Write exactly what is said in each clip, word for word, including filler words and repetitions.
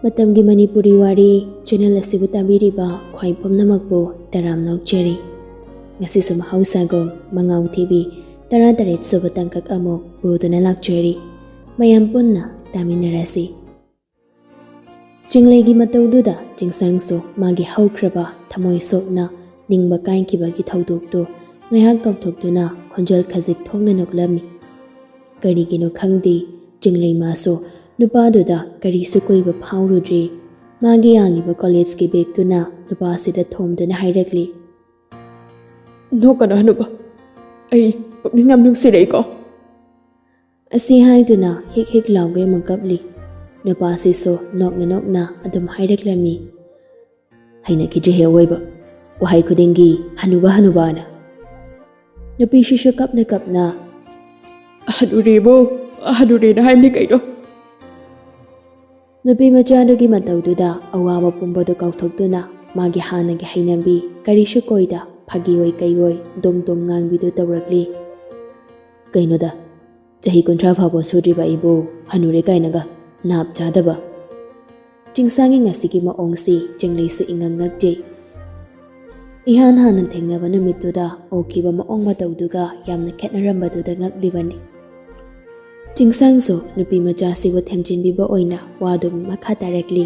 ꯃꯇꯝꯒꯤ ꯃꯅꯤꯄꯨꯔꯤ ꯋꯥꯔꯤ ꯆꯦꯅꯦꯜ ꯑꯁꯤꯕꯨ ꯇꯥꯕꯤꯔꯤꯕ ꯈ꯭ꯋꯥꯏ ꯄꯨꯝꯅꯃꯛꯄꯨ ꯇꯔꯥꯝꯅ ꯑꯣꯛꯆꯔꯤ꯫ ꯉꯁꯤꯁꯨ ꯃꯍꯧꯁꯥꯒꯨꯝ ꯃꯉꯥꯎ ꯊꯤꯕꯤ ꯇꯔꯥꯇꯔꯦꯠ ꯁꯨꯕ ꯇꯥꯡꯀꯛ ꯑꯃꯨꯛ ꯄꯨꯗꯨꯅ ꯂꯥꯛꯆꯔꯤ꯫ ꯃꯌꯥꯝ ꯄꯨꯟꯅ ꯇꯥꯃꯤꯟꯅꯔꯁꯤ꯫ ꯆꯤꯡꯂꯩꯒꯤ ꯃꯇꯧꯗꯨꯗ ꯆꯤꯡꯁꯥꯡꯁꯨ ꯃꯥꯒꯤ ꯍꯧꯈ꯭ꯔꯕ ꯊꯃꯣꯏ ꯁꯣꯛꯅ ꯅꯤꯡꯕ ꯀꯥꯏꯈꯤꯕꯒꯤ ꯊꯧꯗꯣꯛꯇꯨ ꯉꯥꯏꯍꯥꯛ ꯀꯥꯎꯊꯣꯛꯇꯨꯅ ꯈꯣꯟꯖꯦꯜ ꯈꯖꯤꯛ ꯊꯣꯛꯅ ꯅꯣꯛꯂꯝꯃꯤ꯫ ꯀꯔꯤꯒꯤꯅꯣ ꯈꯪꯗꯦ, ꯆꯤꯡꯂꯩ ꯃꯥꯁꯨ ꯅꯨꯄꯥꯗꯨꯗ ꯀꯔꯤꯁꯨ ꯀꯣꯏꯕ ꯐꯥꯎꯔꯨꯗ꯭ꯔꯤ꯫ ꯃꯥꯒꯤ ꯌꯥꯜꯂꯤꯕ ꯀꯣꯂꯦꯖꯀꯤ ꯕꯦꯒꯇꯨꯅ ꯅꯨꯄꯥꯁꯤꯗ ꯊꯣꯝꯗꯨꯅ ꯍꯥꯏꯔꯛꯂꯤ꯫ "ꯅꯣꯛꯀꯅꯨ ꯍꯅꯨꯕ, ꯑꯩ ꯄꯨꯛꯅꯤꯡ ꯌꯥꯝ ꯅꯨꯡꯁꯤꯔꯛꯏꯀꯣ"꯫ ꯑꯁꯤ ꯍꯥꯏꯗꯨꯅ ꯍꯤꯛ ꯍꯤꯛ ꯂꯥꯎꯒꯩ ꯑꯃꯨꯛ ꯀꯞꯂꯤ꯫ ꯅꯨꯄꯥꯁꯤꯁꯨ ꯅꯣꯛꯅ ꯅꯣꯛꯅ ꯑꯗꯨꯝ ꯍꯥꯏꯔꯛꯂꯝꯃꯤ꯫ "ꯍꯩꯅꯈꯤꯗ꯭ꯔꯦꯍꯦ ꯑꯋꯣꯏꯕ, ꯋꯥꯍꯩ ꯈꯨꯗꯤꯡꯒꯤ ꯍꯅꯨꯕ ꯍꯅꯨꯕꯅ"꯫ ꯅꯨꯄꯤꯁꯤꯁꯨ ꯀꯞꯅ ꯀꯞꯅ "ꯍꯅꯨꯔꯦꯕꯣ, ꯍꯅꯨꯔꯦꯅ ꯍꯥꯏꯕꯅꯤ ꯀꯩꯅꯣ"꯫ ꯅꯨꯄꯤ ꯃꯆꯥꯗꯨꯒꯤ ꯃꯇꯧꯗꯨꯗ ꯑꯋꯥꯕ ꯄꯨꯝꯕꯗꯨ ꯀꯥꯎꯊꯣꯛꯇꯨꯅ ꯃꯥꯒꯤ ꯍꯥꯟꯅꯒꯤ ꯍꯩꯅꯕꯤ ꯀꯔꯤꯁꯨ ꯀꯣꯏꯗ ꯐꯥꯒꯤ ꯑꯣꯏ ꯀꯩ ꯑꯣꯏ ꯗꯣꯡ ꯗꯣꯡ ꯉꯥꯡꯕꯤꯗꯨ ꯇꯧꯔꯛꯂꯤ꯫ "ꯀꯩꯅꯣꯗ, ꯆꯍꯤ ꯀꯨꯟꯊ꯭ꯔꯥ ꯐꯥꯎꯕ ꯁꯨꯗ꯭ꯔꯤꯕ ꯑꯩꯕꯨ ꯍꯅꯨꯔꯦ ꯀꯥꯏꯅꯒ ꯅꯥꯞ ꯆꯥꯗꯕ"꯫ ꯆꯤꯡꯁꯥꯡꯒꯤ ꯉꯁꯤꯒꯤ ꯃꯑꯣꯡꯁꯤ ꯆꯤꯡꯂꯩꯁꯨ ꯏꯉꯛ ꯉꯛꯆꯩ꯫ ꯏꯍꯥꯟ ꯍꯥꯟꯅ ꯊꯦꯡꯅꯕ ꯅꯨꯃꯤꯠꯇꯨꯗ ꯎꯈꯤꯕ ꯃꯑꯣꯡ ꯃꯇꯧꯗꯨꯒ ꯌꯥꯝꯅ ꯈꯦꯠꯅꯔꯝꯕꯗꯨꯗ ꯉꯛꯂꯤꯕꯅꯤ꯫ ꯆꯤꯡꯁꯥꯡꯁꯨ ꯅꯨꯄꯤ ꯃꯆꯥꯁꯤꯕꯨ ꯊꯦꯝꯖꯤꯟꯕꯤꯕ ꯑꯣꯏꯅ ꯋꯥꯗꯨ ꯃꯈꯥ ꯇꯥꯔꯛꯂꯤ꯫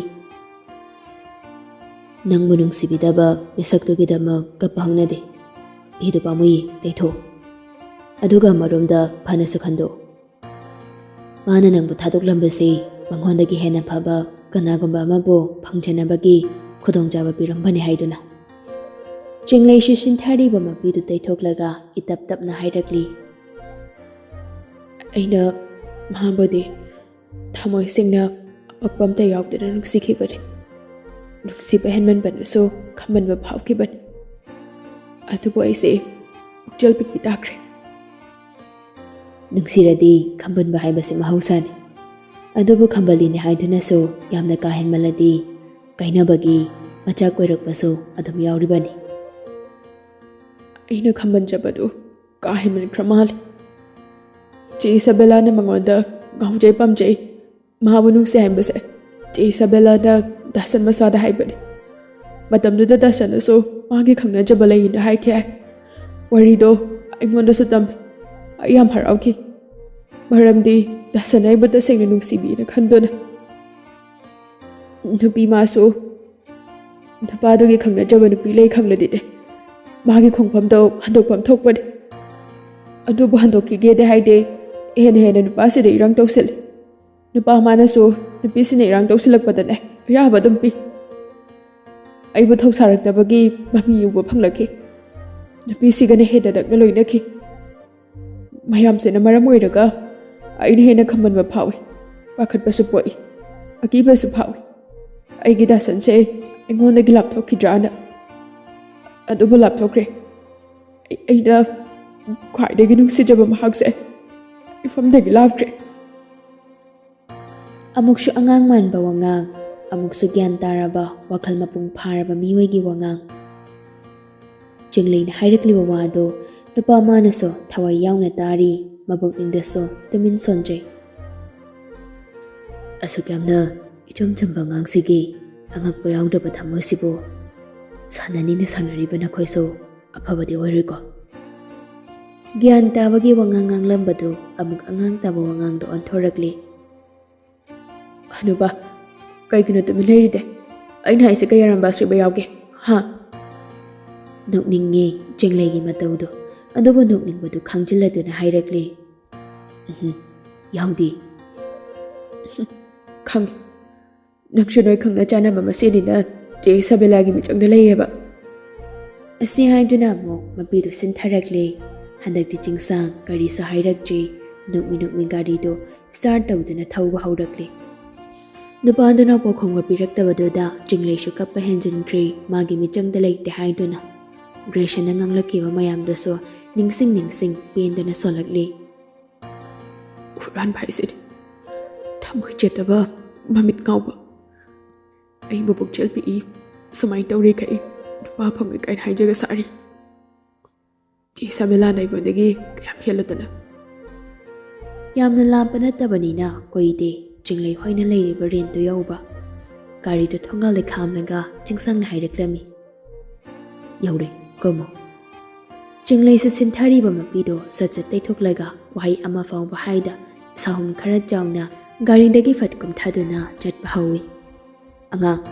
"ꯅꯪꯕꯨ ꯅꯨꯡꯁꯤꯕꯤꯗꯕ ꯃꯤꯁꯛꯇꯨꯒꯤꯗꯃꯛ ꯀꯞꯄ ꯍꯧꯅꯗꯦ꯫ ꯏꯗꯨ ꯄꯥꯝꯃꯨꯏꯌꯦ, ꯇꯩꯊꯣꯛꯎ꯫ ꯑꯗꯨꯒ ꯑꯃꯔꯣꯝꯗ ꯐꯅꯁꯨ ꯈꯟꯗꯣꯛꯎ꯫ ꯃꯥꯅ ꯅꯪꯕꯨ ꯊꯥꯗꯣꯛꯂꯝꯕꯁꯤ ꯃꯉꯣꯟꯗꯒꯤ ꯍꯦꯟꯅ ꯐꯕ ꯀꯅꯥꯒꯨꯝꯕ ꯑꯃꯕꯨ ꯐꯪꯖꯅꯕꯒꯤ ꯈꯨꯗꯣꯡꯆꯥꯕ ꯄꯤꯔꯝꯕꯅꯤ ꯍꯥꯏꯗꯨꯅ"꯫ ꯆꯤꯡꯂꯩꯁꯨ ꯁꯤꯟꯊꯔꯤꯕ ꯃꯄꯤꯗꯨ ꯇꯩꯊꯣꯛꯂꯒ ꯏꯇꯞ ꯇꯞꯅ ꯍꯥꯏꯔꯛꯂꯤ꯫ "ꯑꯩꯅ ꯃꯥꯕꯨꯗꯤ ꯊꯃꯣꯏ ꯁꯦꯡꯅ ꯑꯄꯛꯄ ꯑꯝꯇ ꯌꯥꯎꯗꯅ ꯅꯨꯡꯁꯤꯈꯤꯕꯅꯤ꯫ ꯅꯨꯡꯁꯤꯕ ꯍꯦꯟꯃꯟꯕꯅꯁꯨ ꯈꯝꯕꯟꯕ ꯐꯥꯎꯈꯤꯕꯅꯤ꯫ ꯑꯗꯨꯕꯨ ꯑꯩꯁꯦ ꯄꯨꯛꯆꯦꯜ ꯄꯤꯛꯄꯤ ꯇꯥꯈ꯭ꯔꯦ"꯫ ꯅꯨꯡꯁꯤꯔꯗꯤ ꯈꯝꯕꯟꯕ ꯍꯥꯏꯕꯁꯤ ꯃꯍꯧꯁꯥꯅꯤ꯫ ꯑꯗꯨꯕꯨ ꯈꯝꯕꯜꯂꯤꯅꯤ ꯍꯥꯏꯗꯨꯅꯁꯨ ꯌꯥꯝꯅ ꯀꯥ ꯍꯦꯟꯃꯜꯂꯗꯤ ꯀꯥꯏꯅꯕꯒꯤ ꯃꯆꯥꯛ ꯑꯣꯏꯔꯛꯄꯁꯨ ꯑꯗꯨꯝ ꯌꯥꯎꯔꯤꯕꯅꯤ꯫ "ꯑꯩꯅ ꯈꯝꯕꯟꯖꯕꯗꯨ ꯀꯥ ꯍꯦꯟꯃꯟꯈ꯭ꯔ ꯃꯥꯜꯂꯤ꯫ ꯆꯦ ꯏꯁꯥꯕꯦꯂꯥꯅ ꯃꯉꯣꯟꯗ ꯉꯥꯎꯖꯩ ꯄꯥꯝꯖꯩ, ꯃꯍꯥꯛꯄꯨ ꯅꯨꯡꯁꯤ ꯍꯥꯏꯕꯁꯦ ꯆꯦ ꯏꯁꯥꯕꯦꯂꯥꯅ ꯗꯥꯁꯟ ꯃꯆꯥꯗ ꯍꯥꯏꯕꯅꯤ꯫ ꯃꯇꯝꯗꯨꯗ ꯗꯥꯁꯟꯅꯁꯨ ꯃꯥꯒꯤ ꯈꯪꯅꯖꯕ ꯂꯩꯌꯦꯅ ꯍꯥꯏꯈꯤ ꯍꯥꯏ꯫ ꯋꯥꯔꯤꯗꯣ ꯑꯩꯉꯣꯟꯗꯁꯨ ꯇꯝꯃꯤ꯫ ꯑꯩ ꯌꯥꯝ ꯍꯔꯥꯎꯈꯤ꯫ ꯃꯔꯝꯗꯤ ꯗꯥꯁꯟꯅ ꯑꯩꯕꯨ ꯇꯁꯦꯡꯅ ꯅꯨꯡꯁꯤꯕꯤꯅ ꯈꯟꯗꯨꯅ꯫ ꯅꯨꯄꯤ ꯃꯥꯁꯨ ꯅꯨꯄꯥꯗꯨꯒꯤ ꯈꯪꯅꯖꯕ ꯅꯨꯄꯤ ꯂꯩ ꯈꯪꯂꯗꯤꯅꯦ, ꯃꯥꯒꯤ ꯈꯣꯡꯐꯝꯗꯣ ꯍꯟꯗꯣꯛꯐꯝ ꯊꯣꯛꯄꯅꯤ꯫ ꯑꯗꯨꯕꯨ ꯍꯟꯗꯣꯛꯈꯤꯒꯦꯗꯤ ꯍꯥꯏꯗꯦ, ꯍꯦꯟꯅ ꯍꯦꯟꯅ ꯅꯨꯄꯥꯁꯤꯗ ꯏꯔꯥꯡ ꯇꯧꯁꯤꯜꯂꯤ꯫ ꯅꯨꯄꯥ ꯃꯥꯅꯁꯨ ꯅꯨꯄꯤꯁꯤꯅ ꯏꯔꯥꯡ ꯇꯧꯁꯤꯜꯂꯛꯄꯗꯅꯦ ꯑꯌꯥꯕ ꯑꯗꯨꯝ ꯄꯤ꯫ ꯑꯩꯕꯨ ꯊꯧꯁꯥꯔꯛꯇꯕꯒꯤ ꯃꯃꯤ ꯎꯕ ꯐꯪꯂꯛꯈꯤ꯫ ꯅꯨꯄꯤꯁꯤꯒꯅ ꯍꯦꯟꯅ ꯅꯛꯅ ꯂꯣꯏꯅꯈꯤ꯫ ꯃꯌꯥꯝꯁꯤꯅ ꯃꯔꯝ ꯑꯣꯏꯔꯒ ꯑꯩꯅ ꯍꯦꯟꯅ ꯈꯝꯕꯟꯕ ꯐꯥꯎꯏ, ꯄꯥꯈꯠꯄꯁꯨ ꯄꯣꯛꯏ, ꯑꯀꯤꯕꯁꯨ ꯐꯥꯎꯏ꯫ ꯑꯩꯒꯤ ꯗꯥꯁꯟꯁꯦ ꯑꯩꯉꯣꯟꯗꯒꯤ ꯂꯥꯞꯊꯣꯛꯈꯤꯗ꯭ꯔꯥꯅ꯫ ꯑꯗꯨꯕꯨ ꯂꯥꯞꯊꯣꯛꯈ꯭ꯔꯦ꯫ ꯑꯩ-, ꯑꯩꯅ ꯈ꯭ꯋꯥꯏꯗꯒꯤ ꯅꯨꯡꯁꯤꯖꯕ ꯃꯍꯥꯛꯁꯦ ꯏꯐꯝꯗꯒꯤ ꯂꯥꯞꯈ꯭ꯔꯦ꯫ ꯑꯃꯨꯛꯁꯨ ꯑꯉꯥꯡ ꯃꯥꯟꯕ ꯋꯥꯉꯥꯡ, ꯑꯃꯨꯛꯁꯨ ꯒ꯭ꯌꯥꯟ ꯇꯥꯔꯕ, ꯋꯥꯈꯜ ꯃꯄꯨꯡ ꯐꯥꯔꯕ ꯃꯤꯑꯣꯏꯒꯤ ꯋꯥꯉꯥꯡ꯫ ꯆꯤꯡꯂꯩꯅ ꯍꯥꯏꯔꯛꯂꯤꯕ ꯋꯥꯗꯨ ꯅꯨꯄꯥ ꯃꯥꯅꯁꯨ ꯊꯋꯥꯏ ꯌꯥꯎꯅ ꯇꯥꯔꯤ, ꯃꯄꯨꯛꯅꯤꯡꯗꯁꯨ ꯇꯨꯃꯤꯟ ꯁꯣꯟꯖꯩ꯫ ꯑꯁꯨꯛ ꯌꯥꯝꯅ ꯏꯆꯝ ꯆꯝꯕ ꯑꯉꯥꯡꯁꯤꯒꯤ ꯑꯉꯛꯄ ꯌꯥꯎꯗꯕ ꯊꯃꯣꯏꯁꯤꯕꯨ ꯁꯥꯟꯅꯅꯤꯅ ꯁꯥꯟꯅꯔꯤꯕ ꯅꯈꯣꯏꯁꯨ ꯑꯐꯕꯗꯤ ꯑꯣꯏꯔꯣꯏꯀꯣ꯫ ꯒ꯭ꯌꯥꯟ ꯇꯥꯕꯒꯤ ꯋꯥꯉꯥꯡ ꯉꯥꯡꯂꯝꯕꯗꯨ ꯑꯃꯨꯛ ꯑꯉꯥꯡ ꯇꯥꯕ ꯋꯥꯉꯥꯡꯗ ꯑꯣꯟꯊꯣꯔꯛꯂꯤ꯫ ꯍꯅꯨꯕ, ꯀꯩꯒꯤꯅꯣ ꯇꯨꯃꯤꯟ ꯂꯩꯔꯤꯗꯦ? ꯑꯩꯅ ꯍꯥꯏꯁꯦ ꯀꯩ ꯑꯔꯥꯟꯕ ꯑꯁꯣꯏꯕ ꯌꯥꯎꯒꯦ? ꯍꯥ? ꯅꯣꯛꯅꯤꯡꯉꯦ ꯆꯤꯡꯂꯩꯒꯤ ꯃꯇꯧꯗꯣ, ꯑꯗꯨꯕꯨ ꯅꯣꯛꯅꯤꯡꯕꯗꯨ ꯈꯥꯡꯖꯤꯜꯂꯗꯨꯅ ꯍꯥꯏꯔꯛꯂꯤ꯫ "ꯎꯝꯍꯨꯝ, ꯌꯥꯎꯗꯦ꯫" "ꯈꯪꯉꯤ꯫ ꯅꯪꯁꯨ ꯅꯣꯏ ꯈꯪꯅ ꯆꯥꯟꯅꯕ ꯃꯁꯦꯟꯅꯤꯅ ꯆꯦ ꯏꯁꯥꯕꯦꯂꯥꯒꯤ ꯃꯤꯆꯪꯗ ꯂꯩꯌꯦꯕ꯫" ꯑꯁꯤ ꯍꯥꯏꯗꯨꯅ ꯑꯃꯨꯛ ꯃꯄꯤꯗꯨ ꯁꯤꯟꯊꯔꯛꯂꯦ꯫ ꯍꯟꯗꯛꯇꯤ ꯆꯤꯡꯁꯥꯡ ꯀꯔꯤꯁꯨ ꯍꯥꯏꯔꯛꯇ꯭ꯔꯤ꯫ ꯅꯣꯛꯃꯤ ꯅꯣꯛꯃꯤ ꯒꯥꯔꯤꯗꯨ start ꯇꯧꯗꯨꯅ ꯊꯧꯕ ꯍꯧꯔꯛꯂꯦ꯫ ꯅꯨꯄꯥꯗꯨꯅ ꯄꯥꯎꯈꯨꯝꯒ ꯄꯤꯔꯛꯇꯕꯗꯨꯗ ꯆꯤꯡꯂꯩꯁꯨ ꯀꯞꯄ ꯍꯦꯟꯖꯤꯟꯈ꯭ꯔꯦ, ꯃꯥꯒꯤ ꯃꯤꯆꯪꯗ ꯂꯩꯇꯦ ꯍꯥꯏꯗꯨꯅ꯫ ꯒ꯭ꯔꯦꯁꯟꯅ ꯉꯥꯡꯂꯛꯈꯤꯕ ꯃꯌꯥꯝꯗꯨꯁꯨ ꯅꯤꯡꯁꯤꯡ ꯅꯤꯡꯁꯤꯡ ꯄꯦꯟꯗꯨꯅ ꯁꯣꯜꯂꯛꯂꯤ꯫ "ꯍꯨꯔꯥꯟꯕ ꯍꯥꯏꯁꯤꯗꯤ ꯊꯃꯣꯏ ꯆꯦꯠꯇꯕ, ꯃꯃꯤꯠ ꯉꯥꯎꯕ꯫ ꯑꯩꯕꯨ ꯄꯨꯛꯆꯦꯜ ꯄꯤꯛꯏ, ꯁꯨꯃꯥꯏꯅ ꯇꯧꯔꯦ ꯈꯛꯏ, ꯅꯨꯄꯥ ꯐꯪꯉꯣꯏ ꯀꯥꯏꯅ ꯍꯥꯏꯖꯒ ꯁꯥꯔꯤ꯫ ꯆꯦ ꯏꯁꯥꯕꯦꯂꯥꯅ ꯑꯩꯉꯣꯟꯗꯒꯤ ꯀꯌꯥꯝ ꯍꯦꯜꯂꯗꯅ?" ꯌꯥꯝꯅ ꯂꯥꯞꯄ ꯅꯠꯇꯕꯅꯤꯅ ꯀꯨꯏꯗꯦ꯫ ꯆꯤꯡꯂꯩ ꯍꯣꯏꯅ ꯂꯩꯔꯤꯕ ꯔꯦꯟꯠꯇꯨ ꯌꯧꯕ꯫ ꯒꯥꯔꯤꯗꯨ ꯊꯣꯡꯒꯥꯜꯗ ꯈꯥꯝꯂꯒ ꯆꯤꯡꯁꯥꯡꯅ ꯍꯥꯏꯔꯛꯂꯝꯃꯤ, "ꯌꯧꯔꯦ, ꯀꯨꯝꯃꯣ"꯫ ꯆꯤꯡꯂꯩꯁꯨ ꯁꯤꯟꯊꯔꯤꯕ ꯃꯄꯤꯗꯨ ꯁꯠ ꯁꯠ ꯇꯩꯊꯣꯛꯂꯒ ꯋꯥꯍꯩ ꯑꯃ ꯐꯥꯎꯕ ꯍꯥꯏꯗ ꯁꯥꯍꯨꯝ ꯈꯔ ꯆꯥꯎꯅ ꯒꯥꯔꯤꯗꯒꯤ ꯐꯠ ꯀꯨꯝꯊꯗꯨꯅ ꯆꯠꯄ ꯍꯧꯏ꯫ "ꯑꯉꯥꯡ"꯫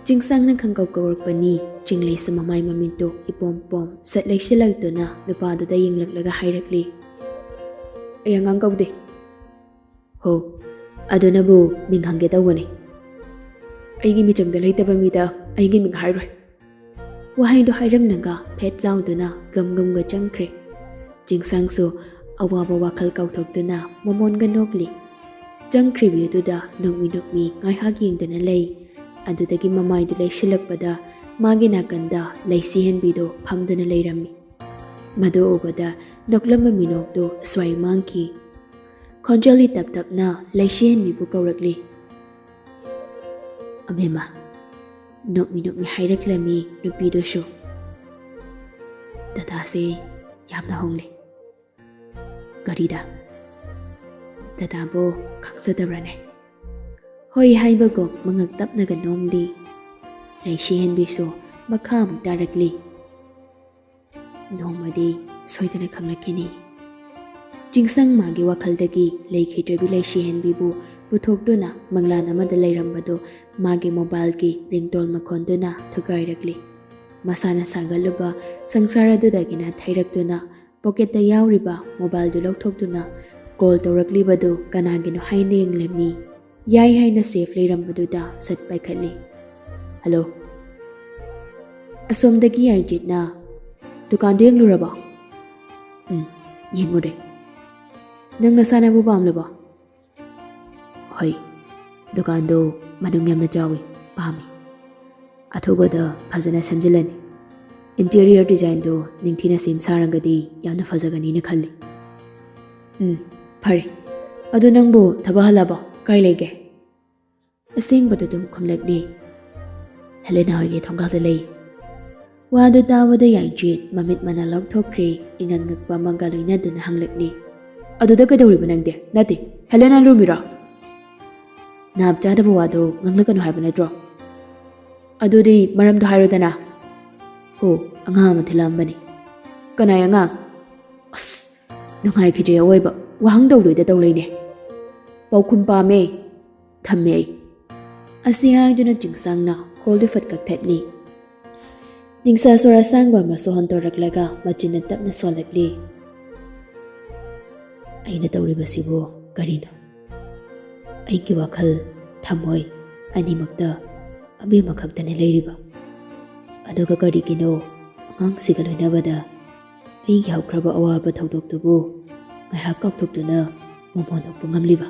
ꯆꯤꯡꯁꯥꯡꯅ ꯈꯪꯀꯧ ꯀꯧꯔꯛꯄꯅꯤ꯫ ꯆꯤꯡꯂꯩꯁꯨ ꯃꯃꯥꯏ ꯃꯃꯤꯠꯇꯨ ꯏꯄꯣꯝ ꯄꯣꯝ ꯁꯠ ꯂꯩꯁꯤꯜꯂꯛꯇꯨꯅ ꯅꯨꯄꯥꯗꯨꯗ ꯌꯦꯡꯂꯛꯂꯒ ꯍꯥꯏꯔꯛꯂꯤ, "ꯑꯩ ꯑꯉꯥꯡ ꯀꯧꯗꯦ"꯫ "ꯍꯣ, ꯑꯗꯨꯅꯕꯨ ꯃꯤꯡ ꯍꯪꯒꯦ ꯇꯧꯕꯅꯤ"꯫ "ꯑꯩꯒꯤ ꯃꯤꯆꯪꯗ ꯂꯩꯇꯕ ꯃꯤꯗ ꯑꯩꯒꯤ ꯃꯤꯡ ꯍꯥꯏꯔꯣꯏ"꯫ ꯋꯥꯍꯩꯗꯨ ꯍꯥꯏꯔꯝꯂꯒ ꯐꯦꯠ ꯂꯥꯎꯗꯨꯅ ꯒꯝ ꯒꯝꯒ ꯆꯪꯈ꯭ꯔꯦ꯫ ꯆꯤꯡꯁꯥꯡꯁꯨ ꯑꯋꯥꯕ ꯋꯥꯈꯜ ꯀꯥꯎꯊꯣꯛꯇꯨꯅ ꯃꯃꯣꯟꯒ ꯅꯣꯛꯂꯤ꯫ ꯆꯪꯈ꯭ꯔꯤꯕꯤ ꯑꯗꯨꯗ ꯅꯣꯛꯃꯤ ꯅꯣꯛꯃꯤ ꯉꯥꯏꯍꯥꯛ ꯌꯦꯡꯗꯨꯅ ꯂꯩ꯫ ꯑꯗꯨꯗꯒꯤ ꯃꯃꯥꯏꯗꯨ ꯂꯩꯁꯤꯜꯂꯛꯄꯗ ꯃꯥꯒꯤ ꯅꯥꯀꯟꯗ ꯂꯩꯁꯤꯍꯟꯕꯤꯗꯨ ꯐꯝꯗꯨꯅ ꯂꯩꯔꯝꯃꯤ꯫ ꯃꯗꯨ ꯎꯕꯗ ꯅꯣꯛꯂꯝꯕ ꯃꯤꯅꯣꯛꯇꯨ ꯁ꯭ꯋꯥꯏ ꯃꯥꯡꯈꯤ꯫ ꯈꯣꯟꯖꯦꯜꯗꯤ ꯇꯞ ꯇꯞꯅ ꯂꯩꯁꯤꯍꯟꯕꯤꯕꯨ ꯀꯧꯔꯛꯂꯤ꯫ ꯑꯕꯦꯝꯃ, ꯅꯣꯛꯃꯤ ꯅꯣꯛꯃꯤ ꯍꯥꯏꯔꯛꯂꯝꯃꯤ ꯅꯨꯄꯤꯗꯨꯁꯨ꯫ ꯗꯗꯥꯁꯦ ꯌꯥꯝꯅ ꯍꯣꯡꯂꯦ꯫ ꯀꯔꯤꯗ? ꯗꯗꯥꯕꯨ ꯈꯪꯖꯗꯕ꯭ꯔꯅꯦ? ꯍꯣꯏ ꯍꯥꯏꯕꯒꯨꯝ ꯃꯉꯛ ꯇꯞꯅꯒ ꯅꯣꯝꯂꯤ꯫ ꯂꯩꯁꯤꯍꯟꯕꯤꯁꯨ ꯃꯈꯥ ꯑꯃꯨꯛ ꯇꯥꯔꯛꯂꯤ꯫ ꯅꯣꯡꯃꯗꯤ ꯁꯣꯏꯗꯅ ꯈꯪꯂꯛꯈꯤꯅꯤ꯫ ꯆꯤꯡꯁꯪ ꯃꯥꯒꯤ ꯋꯥꯈꯜꯗꯒꯤ ꯂꯩꯈꯤꯗ꯭ꯔꯕꯤ ꯂꯩꯁꯤꯍꯟꯕꯤꯕꯨ ꯄꯨꯊꯣꯛꯇꯨꯅ ꯃꯪꯂꯥꯟ ꯑꯃꯗ ꯂꯩꯔꯝꯕꯗꯨ ꯃꯥꯒꯤ ꯃꯣꯕꯥꯏꯜꯒꯤ ꯔꯤꯡꯇꯣꯟ ꯃꯈꯣꯟꯗꯨꯅ ꯊꯨꯒꯥꯏꯔꯛꯂꯤ꯫ ꯃꯁꯥꯅ ꯁꯥꯒꯠꯂꯨꯕ ꯁꯪꯁꯥꯔ ꯑꯗꯨꯗꯒꯤ ꯅꯥꯊꯩꯔꯛꯇꯨꯅ ꯄꯣꯀꯦꯠꯇ ꯌꯥꯎꯔꯤꯕ ꯃꯣꯕꯥꯏꯜꯗꯨ ꯂꯧꯊꯣꯛꯇꯨꯅ ꯀꯣꯜ ꯇꯧꯔꯛꯂꯤꯕꯗꯨ ꯀꯅꯥꯒꯤꯅꯣ ꯍꯥꯏꯅ ꯌꯦꯡꯂꯝꯃꯤ꯫ ꯌꯥꯏ ꯍꯥꯏꯅ ꯁꯦꯐ ꯂꯩꯔꯝꯕꯗꯨꯗ ꯁꯠ ꯄꯥꯏꯈꯠꯂꯤ꯫ "ꯍꯜꯂꯣ"꯫ ꯑꯁꯣꯝꯗꯒꯤ ꯌꯥꯏꯖꯤꯠꯅ, "ꯗꯨꯀꯥꯟꯗꯨ ꯌꯦꯡꯂꯨꯔꯕꯣ?" "ꯎꯝ, ꯌꯦꯡꯉꯨꯔꯦ꯫ ꯅꯪ ꯅꯁꯥꯅꯕꯨ ꯄꯥꯝꯂꯕꯣ?" "ꯍꯣꯏ, ꯗꯨꯀꯥꯟꯗꯨ ꯃꯅꯨꯡ ꯌꯥꯝꯅ ꯆꯥꯎꯏ, ꯄꯥꯝꯃꯤ꯫ ꯑꯊꯨꯕꯗ ꯐꯖꯅ ꯁꯦꯝꯖꯤꯜꯂꯅꯤ꯫ ꯏꯟꯇꯤꯔꯤꯌꯔ ꯗꯤꯖꯥꯏꯟꯗꯨ ꯅꯤꯡꯊꯤꯅ ꯁꯦꯝ ꯁꯥꯔꯒꯗꯤ ꯌꯥꯝꯅ ꯐꯖꯒꯅꯤꯅ ꯈꯜꯂꯤ"꯫ "ꯎꯝ, ꯐꯔꯦ꯫ ꯑꯗꯨ ꯅꯪꯕꯨ ꯊꯕꯛ ꯍꯜꯂꯕꯣ? ꯀꯥꯏ ꯂꯩꯒꯦ?" ꯑꯁꯦꯡꯕꯗꯨ ꯑꯗꯨꯝ ꯈꯨꯝꯂꯛꯂꯤ꯫ "ꯍꯦꯂꯦꯅꯥ ꯍꯣꯏꯒꯤ ꯊꯣꯡꯒꯥꯜꯗ ꯂꯩ"꯫ ꯋꯥꯗꯨ ꯇꯥꯕꯗ ꯌꯥꯏꯖꯤꯠ ꯃꯃꯤꯠ ꯃꯅꯥ ꯂꯥꯎꯊꯣꯛꯈ꯭ꯔꯦ, ꯏꯉꯛ ꯉꯛꯄ ꯑꯃꯒ ꯂꯣꯏꯅꯗꯨꯅ ꯍꯪꯂꯛꯂꯤ꯫ "ꯑꯗꯨꯗ ꯀꯩꯗꯧꯔꯤꯕ ꯅꯪꯗꯤ? ꯅꯠꯇꯦ, ꯍꯦꯂꯦꯅꯥ ꯂꯨꯝꯃꯤꯔꯣ?" ꯅꯥꯞ ꯆꯥꯗꯕ ꯋꯥꯗꯣ ꯉꯥꯡꯂꯛꯀꯅꯨ ꯍꯥꯏꯕ ꯅꯠꯇ꯭ꯔꯣ? ꯑꯗꯨꯗꯤ ꯃꯔꯝꯗꯣ ꯍꯥꯏꯔꯣꯗꯅ꯫ ꯍꯣ, ꯑꯉꯥꯡ ꯑꯃ ꯊꯤꯜꯂꯛꯑꯝꯕꯅꯤ꯫ ꯀꯅꯥꯏ ꯑꯉꯥꯡ? ꯑꯁ, ꯅꯨꯡꯉꯥꯏꯈꯤꯗ꯭ꯔꯦ ꯑꯋꯣꯏꯕ꯫ ꯋꯥꯍꯪ ꯇꯧꯗꯣꯏꯗ ꯇꯧ ꯂꯩꯅꯦ꯫ ꯄꯥꯎꯈꯨꯝ ꯄꯥꯝꯃꯦ꯫ ꯊꯝꯃꯦ ꯑꯩ꯫ ꯑꯁꯤ ꯍꯥꯏꯗꯨꯅ ꯆꯤꯡꯁꯥꯡꯅ ꯍꯣꯜꯗꯨ ꯐꯠ ꯀꯛꯊꯠꯂꯤ꯫ ꯅꯤꯡꯁꯥ ꯁꯣꯔ ꯑꯁꯥꯡꯕ ꯑꯃꯁꯨ ꯍꯣꯟꯗꯣꯔꯛꯂꯒ ꯃꯆꯤꯟꯅ ꯇꯞꯅ ꯁꯣꯜꯂꯛꯂꯤ꯫ ꯑꯩꯅ ꯇꯧꯔꯤꯕꯁꯤꯕꯨ ꯀꯔꯤꯅꯣ? ꯑꯩꯒꯤ ꯋꯥꯈꯜ, ꯊꯃꯣꯏ ꯑꯅꯤꯃꯛꯇ ꯑꯕꯦꯝꯃ ꯈꯛꯇꯅꯤ ꯂꯩꯔꯤꯕ꯫ ꯑꯗꯨꯒ ꯀꯔꯤꯒꯤꯅꯣ ꯑꯉꯥꯡꯁꯤꯒ ꯂꯣꯏꯅꯕꯗ ꯑꯩꯒꯤ ꯍꯧꯈ꯭ꯔꯕ ꯑꯋꯥꯕ ꯊꯧꯗꯣꯛꯇꯨꯕꯨ ꯉꯥꯏꯍꯥꯛ ꯀꯥꯎꯊꯣꯛꯇꯨꯅ ꯃꯃꯣꯟ ꯑꯣꯛꯄ ꯉꯝꯂꯤꯕ?